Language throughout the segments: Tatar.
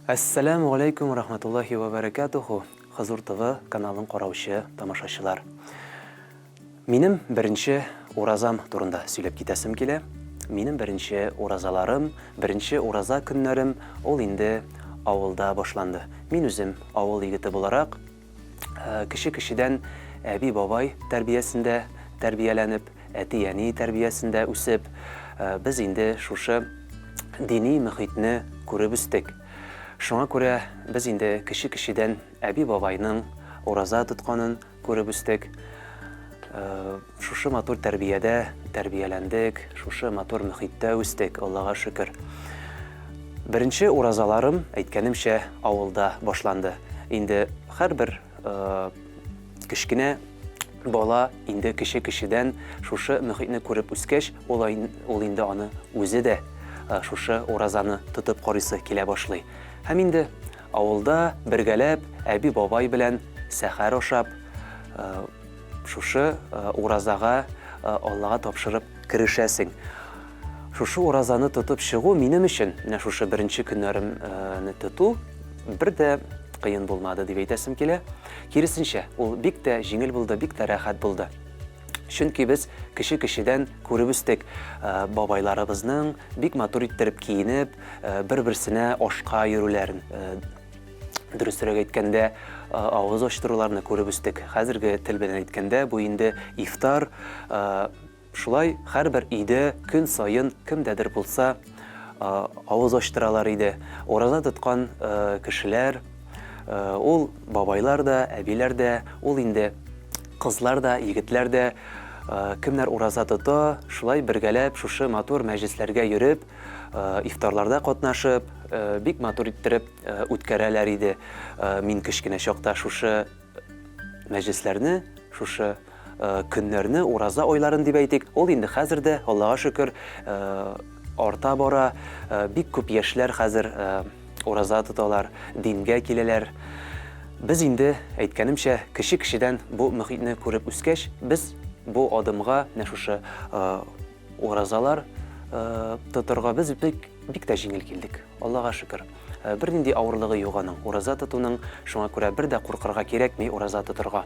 Әссәләмү галәйкүм вә рахматуллаһи вә бәрәкәтүһү, Хозур ТВ каналын караучы тамашачылар. Минем беренче уразам турында сөйләп китәсем килә. Минем беренче уразаларым, беренче ураза көннәрем ул инде авылда башланды. Мин үзем авыл егете буларак, кече кешедән әби-бабай тәрбиясендә тәрбияләнеп, әти-әни тәрбиясендә үсеп, без инде шушы дини мөхитне күреп үстек. Шуңа күрә без инде кече кешедән әби-бабайның ураза тотканын күреп үстек. Шушы матур тәрбиядә тәрбияләндек, шушы матур мөхиттә үстек, Аллага шөкер. Беренче уразаларым, әйткәнемчә, авылда башланды. Инде һәрбер кечкенә бала инде кече кешедән шушы мөхитне күреп үскәч, ул, ул инде аны үзе дә шушы уразаны тотып карыйсы килә башлый. Һәм инде авылда бергәләп әби-бабай белән сәхәр ашап, шушы уразага Аллага тапшырып керешәсең. Шушы уразаны тотып чыгу минем өчен, менә шушы беренче көннәремне тоту бер дә кыен булмады дип әйтәсем килә. Киресенчә, ул бик тә җиңел булды, бик тә рәхәт булды. Чөнки без кече-кечедән күреп үстек, бабайларыбызның бик матур иттереп киенеп, бер-берсенә ашка йөрүләрен, дөресрәк әйткәндә, авыз ачтыруларны күреп үстек. Хәзерге тел белән әйткәндә, бу инде ифтар. Шулай һәрбер өйдә көн саен кемдәдер булса авыз ачтыралар иде. Ураза тоткан кешеләр, ул бабайлар да, әбиләр дә, ул инде кызлар да, егетләр дә, кемнәр ураза тота, шулай бергәләп шушы матур мәҗлесләргә йөреп, ифтарларда катнашып, бик матур иттереп үткәрәләр иде. Мин кечкенә чакта шушы мәҗлесләрне, шушы көннәрне, ураза айларын дип әйтик, ул инде хәзер дә, Аллага шөкер, арта бара. Бик күп яшьләр хәзер ураза тоталар, дингә киләләр. Без инде, әйткәнемчә, кече кешедән бу мөхитне күреп үскәч, без бу адымга, менә шушы уразалар тотырга без бик, бик тә җиңел килдек. Аллага шөкер. Бернинди авырлыгы юк аның, ураза тотуның, шуңа күрә бер дә куркырга кирәкми ураза тотырга.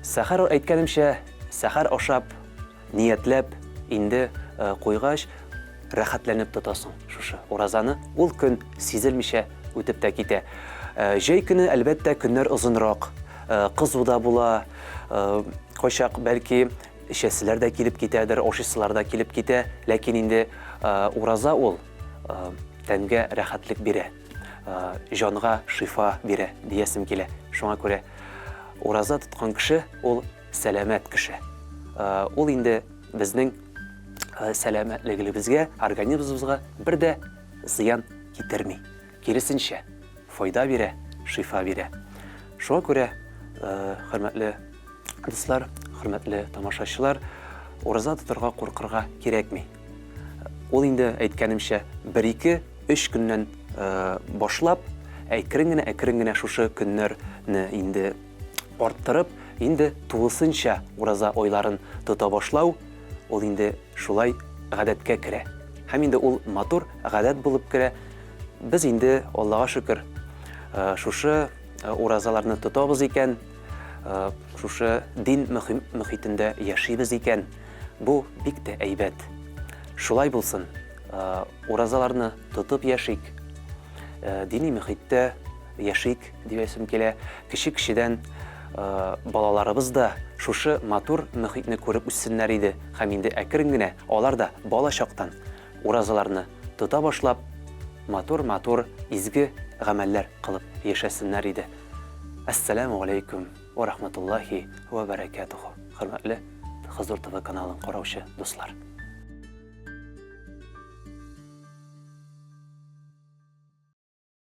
Сәхәр, әйткәнемчә, сәхәр ашап, ниятләп инде куйгач, рәхәтләнеп тотасың шушы уразаны. Ул көн сизелмичә үтеп тә китә. Җәй көне, әлбәттә, көннәр озынрак, кызу да була, кайчак, бәлки, эчәселәр дә килеп китәдер, ашыйсылар да килеп китә, ләкин инде ураза ул тәнгә рәхәтлек бирә, җанга шифа бирә диясем килә. Шуңа күрә ураза тоткан кеше ул сәламәт кеше. Ул инде безнең сәламәтлегебезгә, организмыбызга бер дә зыян китерми. Киресенчә, файда бирә, шифа бирә. Шуңа күрә, хөрмәтле дуслар, хөрмәтле тамашачылар, ураза тотарга куркырга кирәкми. Ул инде, әйткәнемчә, бер-ике, өч көннән башлап, әкрен генә, әкрен генә шушы көннәрне инде арттырып, инде тулысынча ураза айларын тота башлау, ул инде шулай гадәткә керә. Һәм инде ул матур гадәт булып керә. Без инде, Аллага шөкер, шушы уразаларны тотабыз икән, шушы дин мөхитендә яшибез икән, бу бик тә әйбәт. Шулай булсын, уразаларны тотып яшик, дини мөхиттә яшик диясем килә. Кече кешедән балаларыбыз да шушы матур мөхитне күреп үссеннәр иде һәм инде әкрен генә алар да бала чактан уразаларны тота башлап, матур-матур изге гамәлләр кылып яшәсеннәр иде. Әссәләмү галәйкүм вә рахматуллаһи вә бәрәкәтүһү, хөрмәтле Хозур ТВ каналын караучы дуслар.